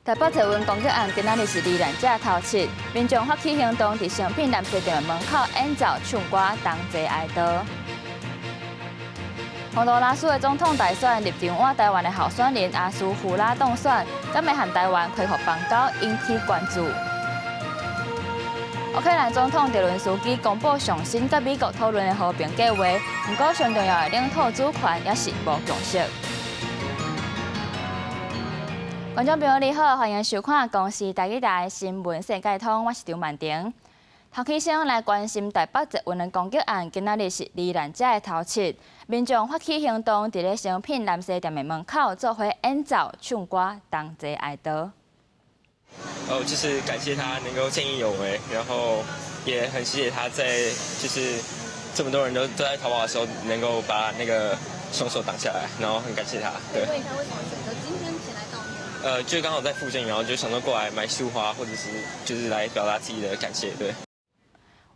台北捷運攻擊案今仔日是罹難者頭七，民眾發起行動，佇誠品南西店門口演奏唱歌，同齊哀悼。洪都拉斯的總統大選，入場換台灣的候選人阿蘇胡拉當選，敢會和台灣恢復邦交，引起關注。烏克蘭總統澤倫斯基公布上新佮美國討論的和平計劃，毋過上重要的領土主權猶是無共識。觀眾朋友你好，歡迎收看公視台語台新聞世界通，我是張曼婷。頭起先來關心台北捷運的攻擊案，今仔日是罹難者的頭七，民眾發起行動，佇咧誠品南西店的門口做伙演奏唱歌，同齊哀悼。哦，就是感謝他能夠見義勇為，然後也很謝謝他在就是這麼多人都在逃跑的時候，能夠把那個兇手擋下來，然後很感謝他。對。問一下，為什麼選擇今天前來悼念？就剛好在附近，然後就想說過來買束花，或者是就是來表達自己的感謝。對。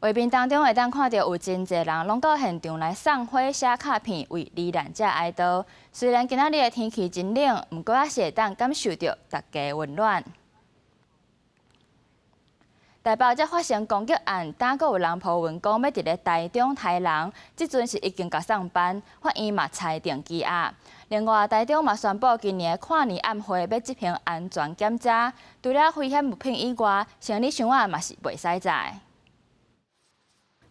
畫面當中會當看到有真濟人攏到現場來送花、寫卡片，為罹難者哀悼。雖然今仔日的天氣真冷，毋過猶是會當感受著大家溫暖。台北才發生攻擊案，今閣有人 po 文講欲佇咧台中刣人，這陣是已經共送辦，法院嘛裁定羈押。另外，台中嘛宣布今年的跨年晚會欲執行安全檢查，除了危險物品以外，行李箱仔嘛是袂使載。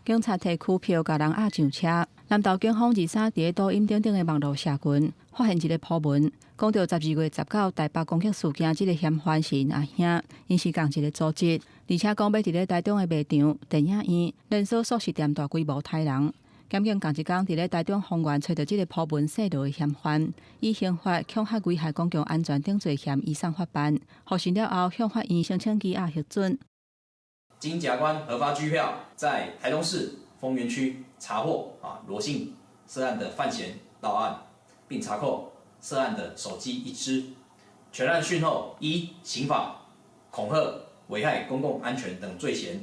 警察提拘票共人押上車。南投警方23佇咧抖音等等的網路社群發現一个 po 文，講著12月19台北攻擊事件，這个嫌犯是𪜶阿兄，𪜶是仝一个組織，而且講欲佇咧台中的賣場、電影院、連鎖速食店大規模刣人。檢警仝一工佇咧台中豐原揣著這个 po 文泄露的嫌犯，以刑法恐嚇危害公共安全等罪嫌移送法辦。獲審了後，向法院申請羈押核准。經檢察官核發拘票，在台中市豐原區查獲羅姓涉案的犯嫌到案，並查扣涉案的手機一支。全案訊後，依刑法恐嚇、危害公共安全等罪嫌，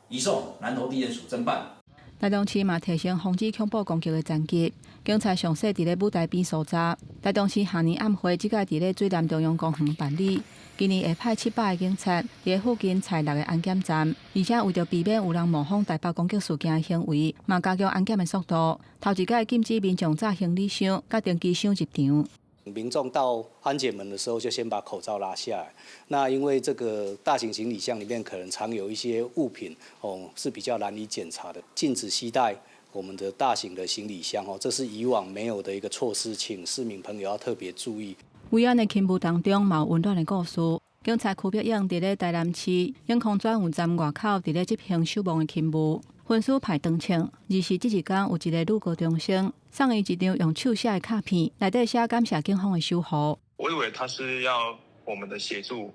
移送南投地檢署偵辦。台中市嘛提升防止恐怖攻擊的層級，警察詳細佇咧舞台邊搜查。台中市跨年晚會這屆佇咧水湳中央公園辦理，今年會派700个警察佇咧附近設六个安檢站，而且為著避免有人模仿台北攻擊事件的行為，嘛加強安檢的速度。頭一擺禁止民眾載行李箱、佮登機箱入場。民眾到安檢門的時候，就先把口罩拉下來。那因為這個大型行李箱裡面可能藏有一些物品，哦，是比較難以檢查的。禁止攜帶我們的大型的行李箱，哦，這是以往沒有的一個措施，請市民朋友要特別注意。維安的勤務當中，嘛有溫暖的故事。警察區碧勇佇咧台南市永康轉運站外口，佇咧執行守望的勤務，分數排長槍。而是這一工有一个女高中生送伊一張用手寫的卡片，內底寫感謝警方的守護。我以為他是要我們的協助，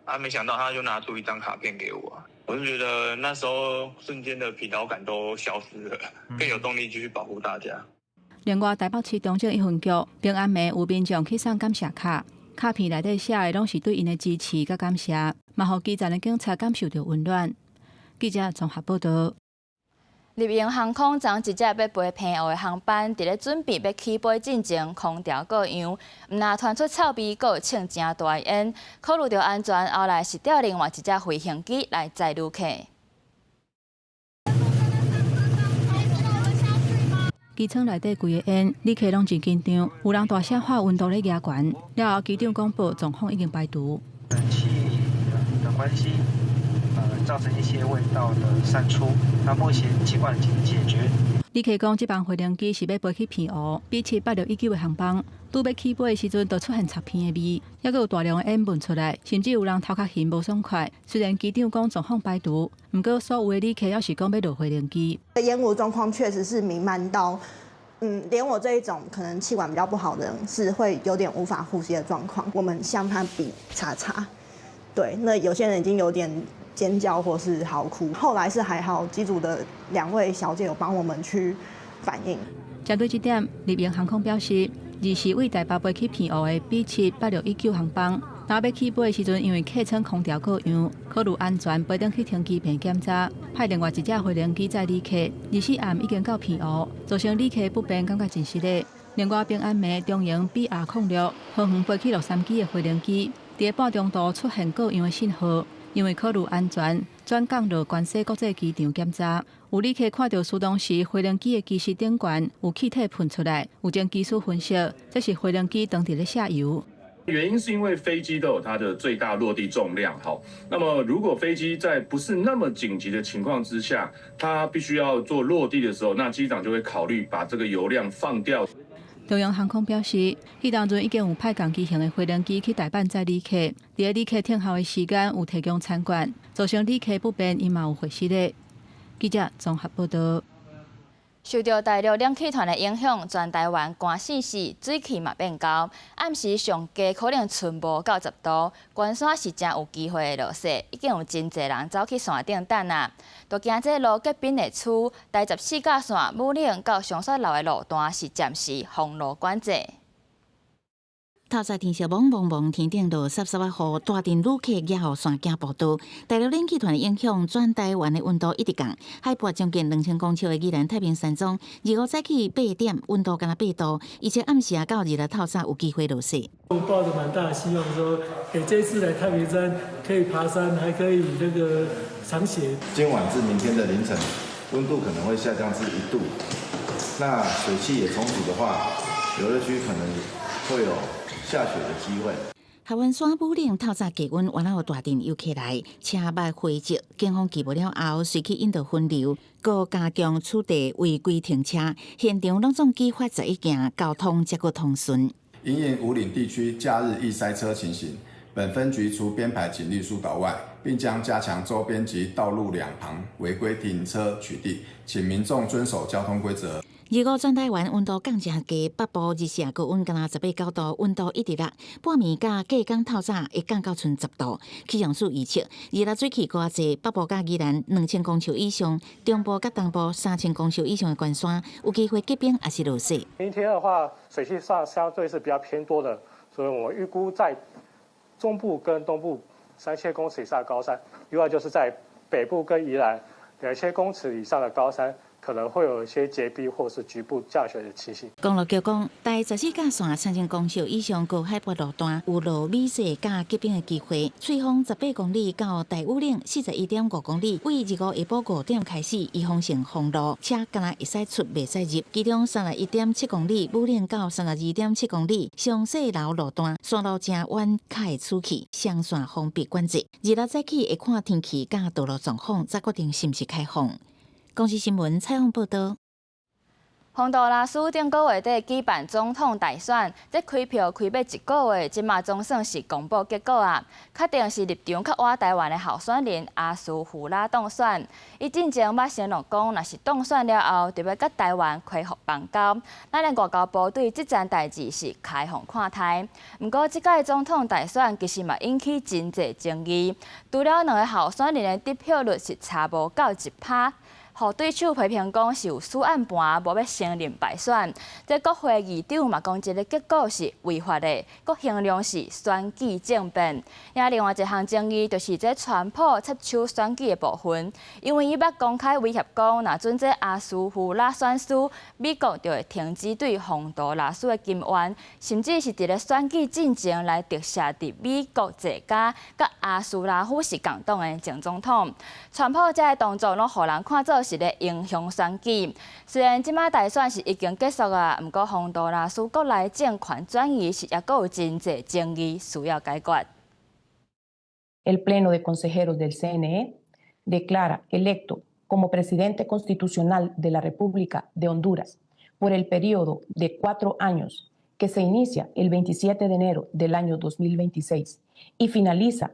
啊，沒想到他就拿出一張卡片給我。我就覺得那時候瞬間的疲勞感都消失了，更有動力繼續保護大家。另外，台北市中正一分局平安暝有民眾去送感謝卡，卡片內底寫的攏是對𪜶的支持佮感謝，嘛予基層的警察感受著溫暖。記者綜合報道。立榮航空昨一隻欲飛澎湖的航班，佇咧準備欲起飛進前，空調故障，毋但傳出臭味，閣有衝誠大煙。考慮著安全，後來是調另外一隻飛行機來載旅客。機艙內底規个煙，旅客攏真緊張，有人大聲喊溫度咧加懸。了後機長廣播狀況已經排除。冷氣的關係，造成一些味道的散出。那目前情況已經解決。旅客講，這班飛行機是欲飛去澎湖，B78619的航班，拄欲起飛的時陣，就出現臭鼻的味，猶閣有大量的煙聞出來，甚至有人頭殼眩無爽快。雖然機長講狀況排除，毋過所有的旅客猶是講欲落飛行機。煙霧狀況確實是彌漫到，連我這一種可能氣管比較不好的人是會有點無法呼吸的狀況。我們向他比叉叉，對，那有些人已經有點尖叫或是嚎哭。後來是還好，機組的兩位小姐有幫我們去反應。針對這點，立榮航空表示，24對台北飛去澎湖的 B78619航班，若欲起飛的時陣，因為客艙空調故障，考慮安全，飛轉去停機坪檢查，派另外一隻飛行機載旅客。24暗已經到澎湖，造成旅客不便，感覺真失禮。另外，平安暝中榮 BR06桃園飛去洛杉磯的飛行機，佇半中途出現各樣的信號，因為考慮安全，轉降落關西國際機場檢查。有旅客看著失動時飛行機的機室頂懸有氣體噴出來，有經機師分析，這是飛行機當佇咧卸油。原因是因為飛機都有它的最大落地重量，好，那麼如果飛機在不是那麼緊急的情況之下，它必須要做落地的時候，那機長就會考慮把這個油量放掉。長榮航空表示，彼當陣已經有派共機型的飛行機去大阪載旅客，佇咧旅客等候的時間有提供餐券，造成旅客不便，伊嘛有回釋的。記者綜合報道。受著大陸冷氣團的影響，全台灣寒死死，水汽嘛變厚。暗時上低可能賰無到10度，關山是誠有機會會落雪，已經有真濟人走去山頂等啊。都驚這路結冰會悽，台14甲線武嶺到松雪樓的路段是暫時封路管制。透早天色濛濛濛，天頂落澀澀仔雨，大陣旅客也予山行步道。大陸冷氣團的影響，全台灣的溫度一直降，海拔將近2000公尺的宜蘭太平山莊，25早起8點，溫度干焦8度，而且暗時啊到26透早有機會落雪。我抱著蠻大的希望，說，這次來太平山可以爬山，還可以那個賞雪。今晚至明天的凌晨，溫度可能會下降至1度，那水汽也充足的話，遊樂區可能會有下雪的機會。合歡山武嶺透早低溫，原來有大陣遊客來，車捌血跡，警方緝無了後，隨去引導分流，閣加強取締違規停車，現場攏總舉發11件，交通才閣通順。因應武嶺地區假日易塞車情形，本分局除編排警力疏導外，並將加強周邊及道路兩旁違規停車取締，請民眾遵守交通規則。25全台灣溫度降誠低，北部日時高溫干焦18、9度，溫度一直落。半暝佮隔工透早會降到賰10度。氣象署預測，26水汽閣較濟，北部佮宜蘭2000公尺以上，中部佮東部3000公尺以上的懸山，有機會結冰抑是落雪。明天的話，水汽上相對是比較偏多的，所以我預估在中部跟東部3000公尺以上的高山，另外就是在北部跟宜蘭2000公尺以上的高山，可能會有一些結冰或是局部降雪的情形。公路局講，台14甲線3000公尺以上高海拔路段有落米雪佮結冰的機會。翠峰18公里到大武嶺41.5公里，對25下晡5點開始，預防性封路，車干焦會使出，袂使入。其中31.7公里武嶺到32.7公里松雪樓路段，山路誠彎，較會出去，雙線封閉管制。26早起會看天氣佮道路狀況，才決定是毋是開放。公視新聞採訪報導。洪都拉斯頂個月底舉辦總統大選，這開票開欲一個月，這馬總算是公布結果啊！確定是立場較倚台灣的候選人阿斯胡拉當選。伊進前捌承諾講，若是當選了後，就欲佮台灣恢復邦交。咱的外交部對這件代誌是開放看待。毋過，這屆總統大選其實嘛引起真濟爭議，除了兩个候選人的得票率是差無夠1%。予對手批評講是有使暗盤，無欲承認敗選。這國會議長嘛講，這个結果是違法的，閣形容是選舉政變。也另外一項爭議就是這川普插手選舉的部分，因為伊捌公開威脅講，若準這阿斯胡拉選輸，美國就會停止對洪都拉斯的金援，甚至是佇咧選舉進前來特赦佇美國坐監佮阿斯拉夫是共黨的前總統。川普這个動作攏予人看做是咧影響選舉。雖然這馬大選是已經結束啊，毋過洪都拉斯國內政權轉移是猶閣有真濟爭議需要解決。 El Pleno de Consejeros del CNE declara electo como presidente constitucional de la República de Honduras por el periodo de 4 años que se inicia el 27 de enero del año 2026 y finaliza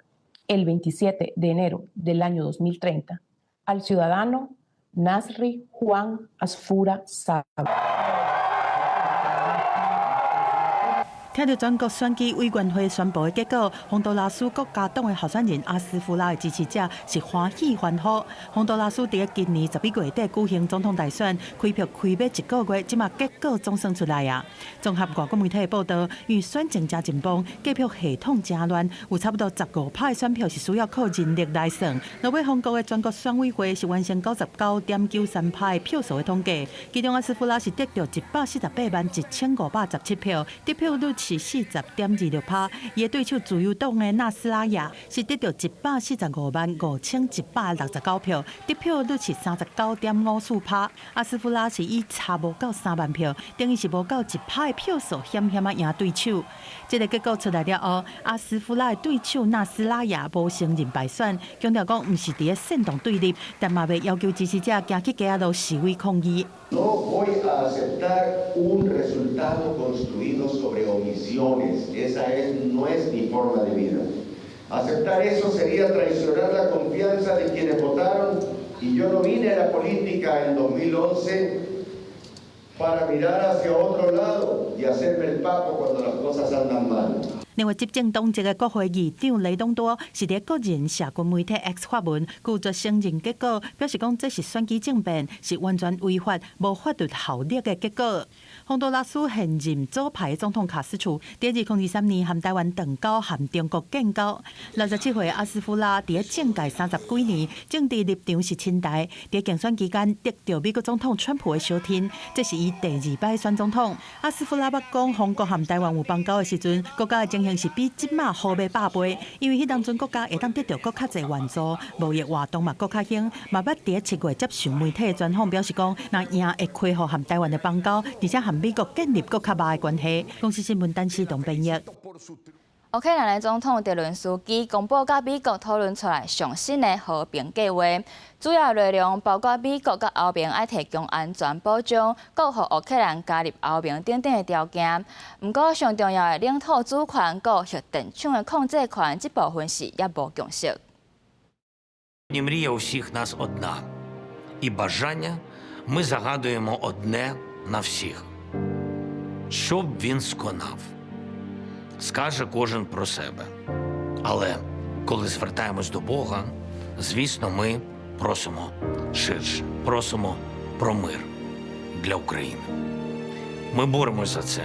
el 27 de enero del año 2030 al ciudadano Nasri Juan Asfura Sábalo。聽著全國選舉委員會宣布的結果，洪都拉斯國家黨的候選人阿斯夫拉的支持者是歡喜歡呼。洪都拉斯佇今年11月底舉行總統大選，開票開欲一個月，這馬結果總算出來啊！綜合外國媒體的報道，因為選情誠緊繃，計票系統誠亂，有差不多15%的選票是需要靠人力來算。落尾洪國的全國選委會是完成99.93%的票數的統計，其中阿斯夫拉是得著148萬1517票，得票率是40.26%，伊的對手自由黨的納斯拉亞是得著1,455,169票，得票率是39.54%。阿斯夫拉是以差無夠3萬票，等於是無夠1%的票數，險險仔贏對手。這个結果出來了後，阿斯夫拉的對手納斯拉亞無承認敗選，強調講毋是佇咧煽動對立，但嘛袂要求支持者行去街仔路示威抗議。 No voy a aceptar un resultado construido sobre omisiones. Esa no es mi forma de vida. Aceptar eso sería traicionar la confianza de quienes votaron y yo no vine a la política en 2011 para mirar hacia otro lado y hacerme el papo cuando las cosas andan mal. 另外，執政黨籍的國會議長雷東多是佇個人社群媒體 X 發文，拒絕承認結果，表示講這是選舉政變，是完全違法、無法律效力的結果。洪都拉斯現任左派總統卡斯楚，佇2023年和台灣斷交，和中國建交。67歲阿斯夫拉佇咧政界30幾年，政治立場是親台。佇競選期間得著美國總統川普的相挺，這是伊第二擺選總統。阿斯夫拉捌講，洪國和台灣有邦交的時陣，國家的情形是比這馬好欲百倍，因為彼當陣國家會當得著閣較濟援助，貿易活動嘛閣較興。嘛捌佇咧7月接受媒體的專訪，表示講，若贏會恢復和台灣的邦交，而且和美國建立閣較密的關係。公視新聞陳思東編譯。烏克蘭的總統澤倫斯基公布佮美國討論出來上新的和平計劃，主要內容包括美國佮歐盟愛提供安全保障，閣予烏克蘭加入歐盟等等的條件。毋過上重要的領土主權閣核電廠的控制權，這部分是猶無共識。 Мрія у всіх нас одна, і бажання ми загадуємо одне на всіх, щоб він сконав. Скаже кожен про себе. Але коли звертаємось до Бога, звісно, ми просимо ширше, просимо про мир для України. Ми боремось за це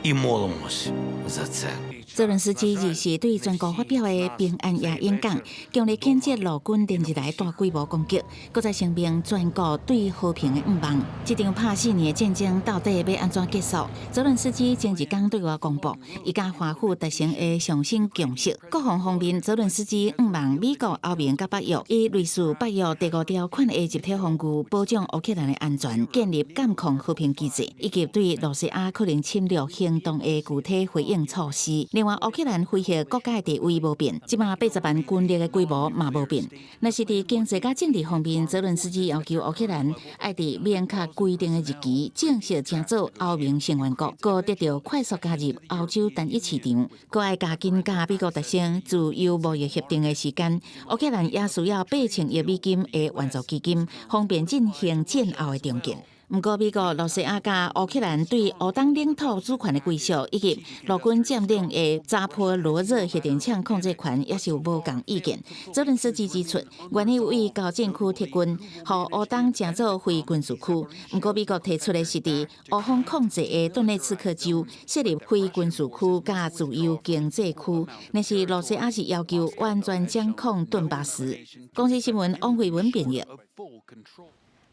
і молимось за це. 澤倫斯基日時對全國發表的平安夜演講，強烈譴責俄軍連日來大規模攻擊，閣再聲明全國對和平的願望。這場拍4年的戰爭到底欲按怎結束？澤倫斯基前一工對外公布，伊佮華府達成的上新共識。國防方面，澤倫斯基向望美國、歐盟佮北約以類似北約第五條款的集體防禦，保障烏克蘭的安全，建立監控和平機制，以及對羅西亞可能侵略行動的具體回應措施。另外，烏克蘭非核國家的地位無變，這馬80萬軍力的規模嘛無變。若是佇經濟佮政治方面，澤倫斯基要求烏克蘭愛佇明確規定的日期正式成做歐盟成員國，閣得著快速加入歐洲單一市場，閣愛加緊佮美國達成自由貿易協定的時間。烏克蘭也需要8000億美金的援助基金，方便進行戰後的重建。毋過，美國、羅西亞佮烏克蘭對烏東領土主權的歸屬，以及俄軍佔領的扎波羅熱核電廠控制權，也是有無仝意見。澤倫斯基指出，願意為交戰區撤軍，予烏東成做非軍事區。毋過，美國提出的是佇烏方控制的頓涅茨克州設立非軍事區佮自由經濟區，若是羅西亞是要求完全掌控頓巴斯。公視新聞王慧文編譯。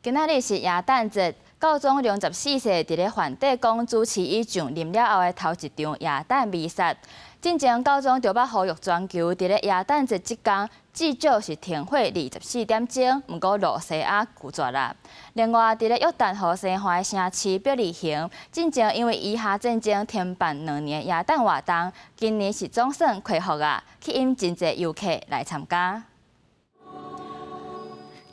今仔日是耶誕節，教宗良十四世佇咧梵蒂岡主持伊上任了後的頭一場耶誕彌撒。進前教宗就捌呼籲全球佇咧耶誕節這工至少是停火24點鐘，毋過羅西亞拒絕啦。另外，佇咧約旦河西岸的城市伯利恆，進前因為以哈戰爭停辦2年耶誕活動，今年是總算恢復啊，吸引真濟遊客來參加。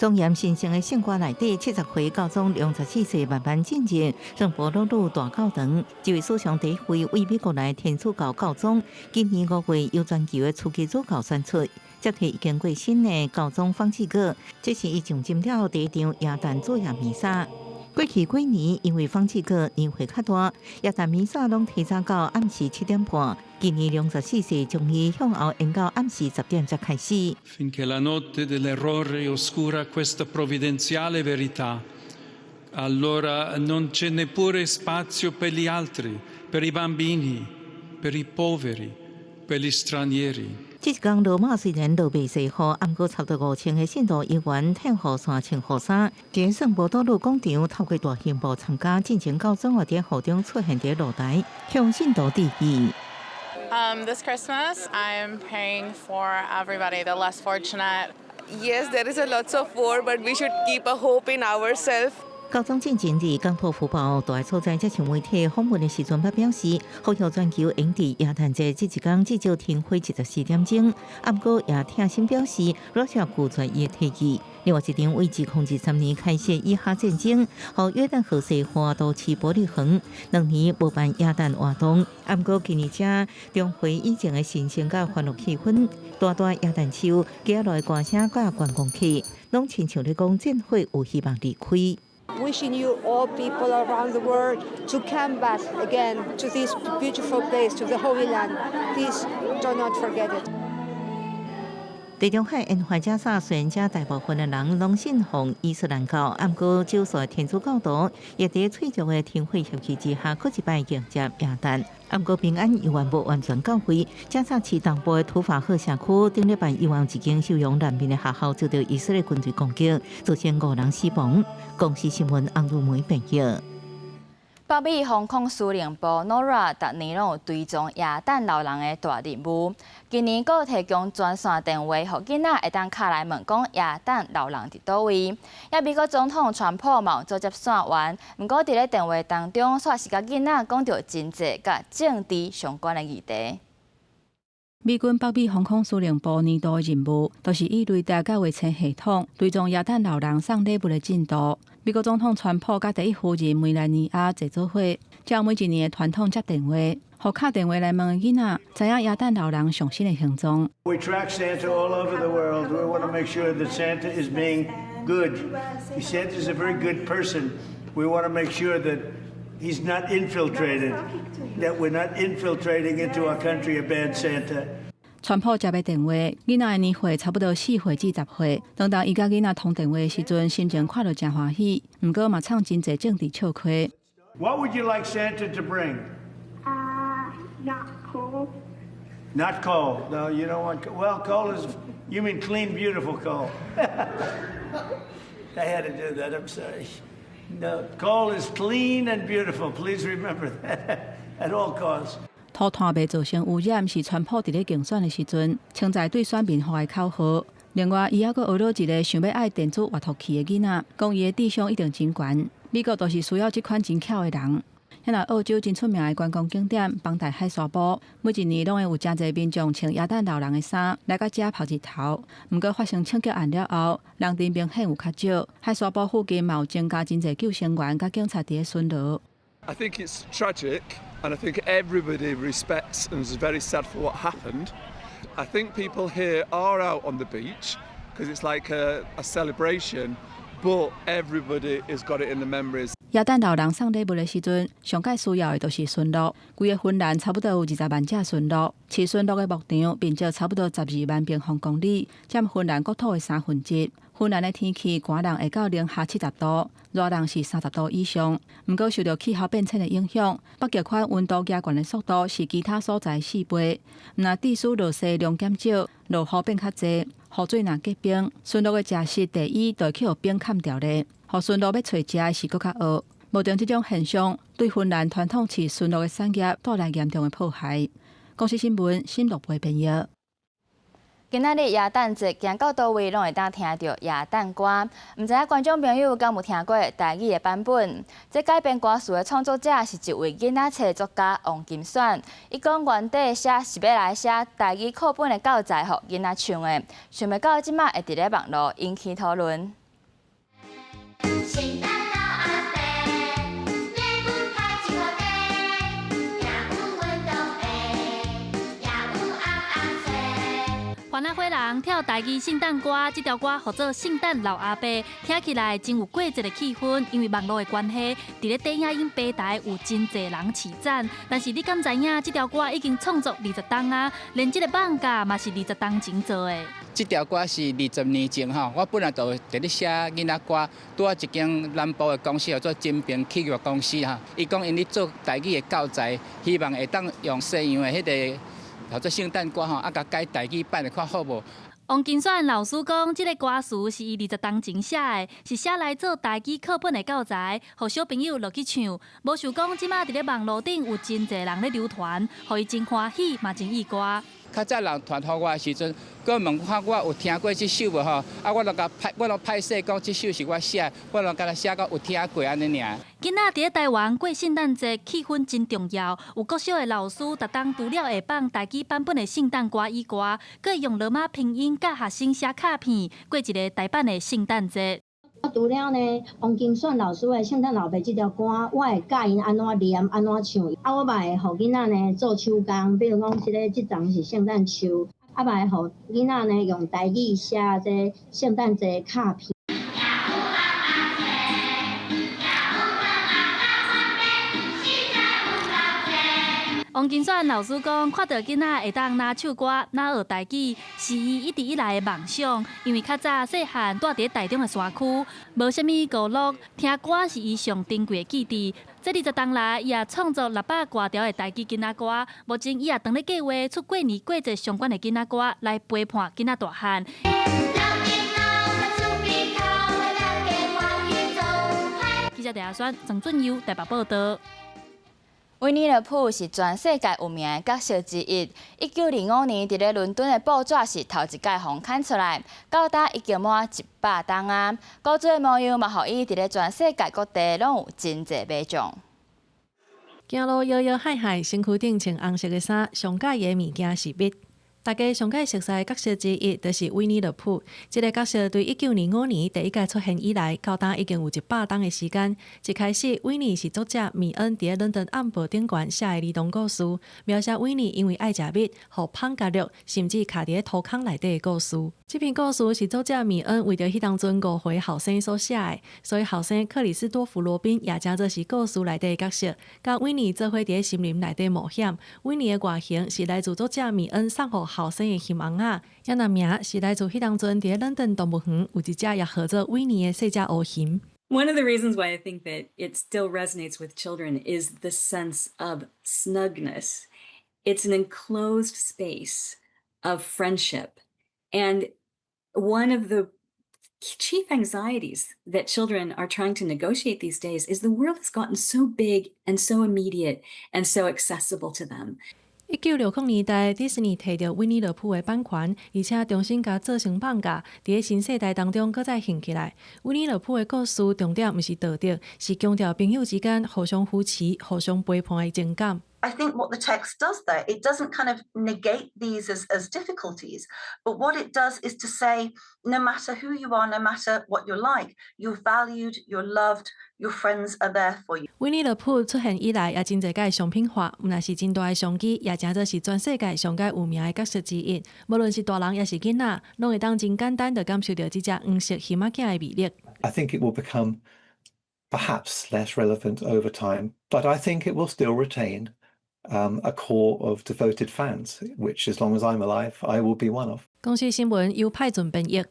莊嚴神聖的聖歌內底，70歲教宗良十四世慢慢進入聖保祿祿大教堂。這位史上第一位為美國來天主教教宗，今年5月由全球的樞機主教選出，接替已經過身的教宗方濟各。這是伊上任了第一場耶誕主夜彌撒。過去幾年，因為方濟各年歲較大，耶誕彌撒攏提早到暗時7點半。今年良十四世將伊向後延到暗時10點才開始。 Finché la notte dell'errore oscura questa provvidenziale verità, allora non c'è neppure spazio per gli altri, per i bambini, per i poveri, per gli stranieri. 這一工羅馬雖然落袂細雨，毋過差不多5000個信徒猶原褪雨傘穿雨衫，佇聖伯多祿廣場透過大熒幕參加進前教宗佇雨中出現佇露台，向信徒致意。 This Christmas, I'm praying for everybody, the less fortunate. Yes, there is a lots of war, but we should keep a hope in ourselves. 教宗進前佇港土福報大所在接受媒體訪問的時陣，捌表示，呼籲全球應佇耶誕節這一工至少停火24點鐘。毋過也痛心表示，russia 拒絕伊的提議。另外一場為2023年開始的以哈戰爭，予約旦河西岸都市伯利恆2年無辦耶誕活動。毋過今年這重回以前的神聖佮歡樂氣氛，大大耶誕樹，接落來歌聲佮觀光客，攏親像咧講戰火有希望離開。 Wishing you all people around the world to come back again to this beautiful place, to the Holy Land. Please do not forget it. 地中海沿海加沙雖然遮大部分的人攏信奉伊斯蘭教，毋過少數的天主教徒亦佇脆弱的停火協議之下，閣一擺迎接耶誕。毋過平安猶原無完全到位。加沙市東部的圖法赫社區，頂禮拜猶原一間收容難民的學校遭到以色列軍隊攻擊，造成五人死亡。公視新聞洪如梅編譯。北美防空司令部 NORAD 逐年攏有追蹤耶誕老人的大任務，今年閣提供專線電話，予囡仔會當敲來問講耶誕老人佇佗位。也美國總統川普嘛有做接線員，毋過佇咧電話當中，煞是共囡仔講著真濟佮政治相關的議題。美軍北美防空司令部年度的任務，就是以雷達佮衛星系統追蹤耶誕老人送禮物的進度。美國總統川普佮第一夫人梅蘭妮亞坐做伙，照每一年的傳統接電話，予敲電話來問的囡仔，知影耶誕老人上新的行蹤。 We track Santa all over the world. We want to make sure that Santa is being good. Santa is a very good person. We want to make sure that he's not infiltrated, that we're not infiltrating into our country a bad Santa. 川普接的電話，囡仔的年歲差不多4歲至10歲。當當伊佮囡仔通電話的時陣，心情看著誠歡喜，毋過嘛藏真濟政治笑話。 What would you like Santa to bring? Not coal. Not coal. No, you don't want coal. Well, coal is, you mean clean, beautiful coal. I had to do that. I'm sorry. No, coal is clean and beautiful. Please remember that at all costs. 塗炭袂造成污染，是川普佇咧競選的時陣，稱讚對選民予的口號。另外，伊猶閣學了一个想欲愛電子閱讀器的囡仔，講伊的智商一定真懸。美國就是需要這款真巧的人。遐若澳洲真出名的觀光景點邦代海沙埔，每一年攏會有誠濟民眾穿耶誕老人的衫來到遮曬日頭。毋過發生槍擊案了後，人陣明顯有較少。海沙埔附近嘛有增加真濟救生員佮警察佇咧巡邏。 I think it's tragic, and I think everybody respects and is very sad for what happened. I think people here are out on the beach because it's like a celebration, but everybody has got it in the memories. 耶誕老人送禮物的時陣，上蓋需要的就是馴鹿。規个芬蘭差不多有20萬隻馴鹿，飼馴鹿的牧場面積差不多12萬平方公里，佔芬蘭國土的1/3。芬蘭的天氣寒人會到零下70度，熱人是30度以上。毋過受著氣候變遷的影響，北極圈溫度加懸的速度是其他所在4倍。毋若致使落雪量減少，落雨變較濟，雨水若結冰，馴鹿的食食地衣就會去予冰崁著咧。予馴鹿欲揣食的是閣較僫。目前這種現象對芬蘭傳統飼馴鹿的產業帶來嚴重的破壞。公視新聞新錄播編譯。今仔日耶誕節行到佗位，攏會當聽著耶誕歌。毋知影觀眾朋友敢有聽過台語的版本？這改編歌詞的創作者是一位囡仔冊作家王金選。伊講原底寫是欲來寫台語課本的教材，予囡仔唱的。想袂到這馬會佇咧網路引起討論。聖誕老阿伯，禮物派一箍塊，也有運動鞋，也有尪仔冊。番仔火人跳台語聖誕歌，這條歌號做《聖誕老阿伯》，聽起來真有過節的氣氛。因為網路的關係，佇咧短影音平台有真濟人揤讚。但是你敢知影，這條歌已經創作20冬啊，連這个網架嘛是20冬前做的。這條歌是20年前吼，我本來就佇咧寫囡仔歌，拄仔一間南部的公司叫做金平企業公司吼，伊講𪜶咧做台語的教材，希望會當用西洋的彼个叫做聖誕歌吼，啊，共改台語版的看好無？王金選老師講，這個歌詞是伊20冬前寫的，是寫來做台語課本的教材，予小朋友落去唱。無想講，這馬佇咧網路頂有真濟人咧流傳，予伊真歡喜，嘛真意外。較早人傳予我的時陣，閣問看我有聽過這首無吼？啊，我攏共歹，我攏歹勢講這首是我寫，我攏敢若寫講有聽過按呢爾。囡仔佇咧台灣過聖誕節，氣氛真重要。有國小的老師，逐冬除了會放台語版本的聖誕歌以外，閣會用羅馬拼音教學生寫卡片，過一个台版的聖誕節。除了呢，王金選老師的《聖誕老爸》這條歌，我會教𪜶按怎念、按怎唱。啊，我嘛會予囡仔呢做手工，比如講這个這叢是聖誕樹，啊嘛會予囡仔呢用台語寫這聖誕節卡片。王金選老師講，看到囡仔會當若唱歌、若學台語，是伊一直以來的夢想。因為較早細漢蹛佇台中的山區，無啥物娛樂，聽歌是伊上珍貴的記憶。這20冬來，伊也創作600外條的台語囡仔歌。目前，伊也當咧計劃出過年過節相關的囡仔歌，來陪伴囡仔大漢。記者鄭阿選、曾俊佑台北報道。維尼樂普是全世界有名的角色之一。1925年，佇咧倫敦的報紙是頭一擺予刊出來，到今已經滿100冬啊。古厝的模樣嘛，予伊佇咧全世界各地攏有真濟迷眾。行路搖搖晃晃，身軀頂穿紅色的衫，上佮意的物件是蜜。大家上蓋熟悉的角色之一，就是維尼樂普。這个角色對1925年第一擺出現以來，到今已經有100冬的時間。一開始，維尼是作者米恩佇咧倫敦暗報頂懸寫的兒童故事，描寫維尼因為愛食蜜，予蜂咬著，甚至卡佇咧塗空內底的故事。這篇故事是作者米恩為著彼當陣5歲後生所寫的，所以後生克里斯多夫羅賓也成做是故事內底的角色，佮維尼做伙佇咧森林內底冒險。維尼的外形是來自作者米恩送予後生的熊尪仔，也那名是來自彼當陣佇咧倫敦動物園有一隻也號做維尼的細隻烏熊。 One of the reasons why I think that it still resonates with children is the sense of snugness. It's an enclosed space of friendship. And one of the chief anxieties that children are trying to negotiate these days is the world has gotten so big and so immediate and so accessible to them. 1960年代，迪士尼提著維尼樂普的版權，而且重新共做成艋舺，佇咧新世代當中閣再興起來。維尼樂普的故事重點毋是道德，是強調朋友之間互相扶持、互相陪伴的情感。 I think what the text does there, it doesn't kind of negate these as difficulties, but what it does is to say, no matter who you are, no matter what you're like, you're valued, you're loved, your friends are there for you. 維尼樂普出現以來，也真濟擺商品化，毋但是真大的商機，也成做是全世界上蓋有名的角色之一。無論是大人抑是囡仔，攏會當真簡單就感受著這隻黃色熊仔囝的魅力。 I think it will become perhaps less relevant over time, but I think it will still retain a core of devoted fans, which as long as I'm alive, I will be one of. 公視新聞由派准編譯。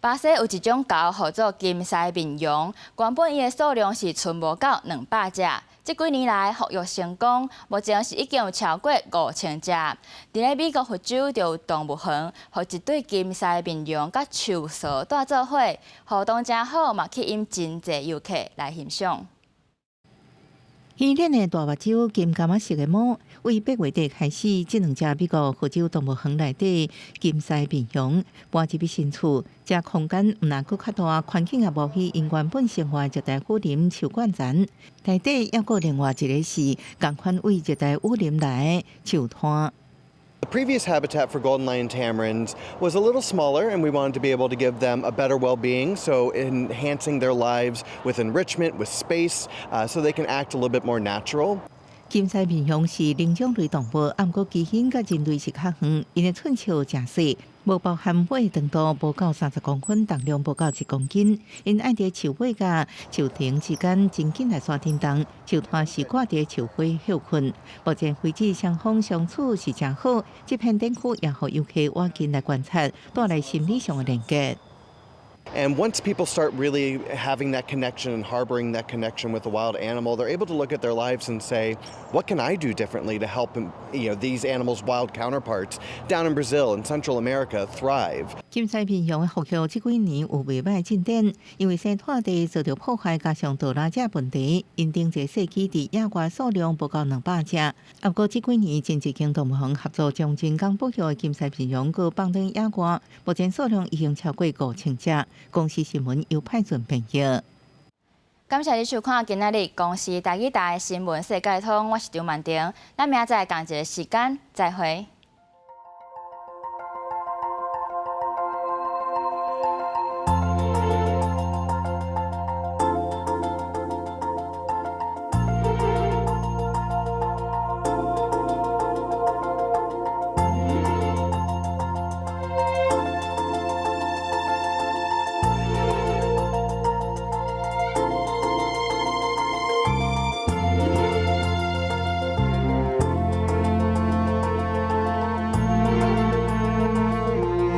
巴西有一種猴號做金鰓面羊，原本伊的數量是賰無夠200隻，這幾年來復育成功，目前是已經有超過5000隻。佇咧美國佛州就有動物園，予一對金鰓面羊佮樹趖蹛做伙，互動誠好，嘛吸引真濟遊客來欣賞。稀罕的大目睭金柑仔色的毛，為8月底開始，這兩隻美國佛州動物園內底金鰓面熊搬入去新厝，這空間毋但閣較大，環境也無彼𪜶原本生活熱帶雨林樹冠層。內底猶閣另外一个是仝款對熱帶雨林來的樹灘。 The previous habitat for golden lion tamarins was a little smaller, and we wanted to be able to give them a better well-being, so enhancing their lives with enrichment, with space, so they can act a little bit more natural. 金鰓面熊是靈長類動物，毋過基因佮人類是較遠，𪜶的寸尺誠細，無包含尾長度無夠30公分，重量無夠1公斤。𪜶愛佇樹尾佮樹頂之間真緊來山頂動，樹湠是掛佇樹花歇睏。目前為止，雙方相處是誠好，這片展區也予遊客倚近來觀察，帶來心理上的連結。And once people start really having that connection and harboring that connection with the wild animal, they're able to look at their lives and say, what can I do differently to help these animals' wild counterparts down in Brazil and Central America thrive? 金獅牝熊的復育這幾年有袂䆀進展，因為生態地遭著破壞，加上盜獵者問題，𪜶頂一个世紀佇野外數量無夠200隻。啊，毋過這幾年真濟間動物園合作，將人工保育的金獅牝熊閣放轉野外，目前數量已經超過5000隻。公視新聞由派准編譯。感謝你收看今仔日公視台語台新聞世界通，我是張曼婷，咱明仔載仝一个時間再會。